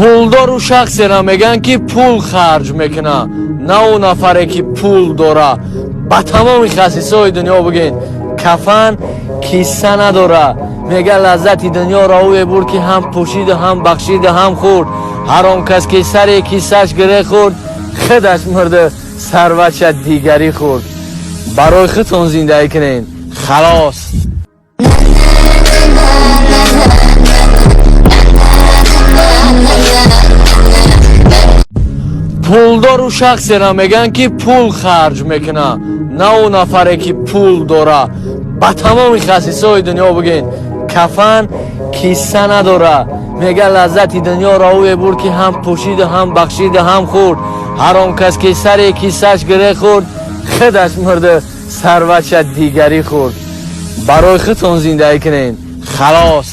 Пулдору шахсеро мегӯянд, ки пул харҷ мекунад, на ӯ нафаре, ки пул дора. Ба тамоми хасисҳои дунё бигӯед, кафан кисса надора. Мега, лаззати дунёро ӯ бурд, ки ҳам пӯшиду ҳам бахшиду ҳам хӯрд. Ҳар он кас, ки сари киссаш гире хӯрд, худаш мурда, сарватша дигарӣ хӯрд. Барои худтон зиндагӣ кунед, халос. Пулдору шахсеро мегӯянд, ки пул харҷ мекунад, на ӯ нафаре, ки пул дора. Ба тамоми хасисҳои дунё бигӯед, кафан кисса надора. Мега, лаззати дунёро ӯ бурд, ки ҳам пӯшиду ҳам бахшиду ҳам хӯрд. Ҳар он кас, ки сари киссаш гире хӯрд, худаш мурда, сарватша дигарӣ хӯрд. Барои худтон зиндагӣ кунед, халос.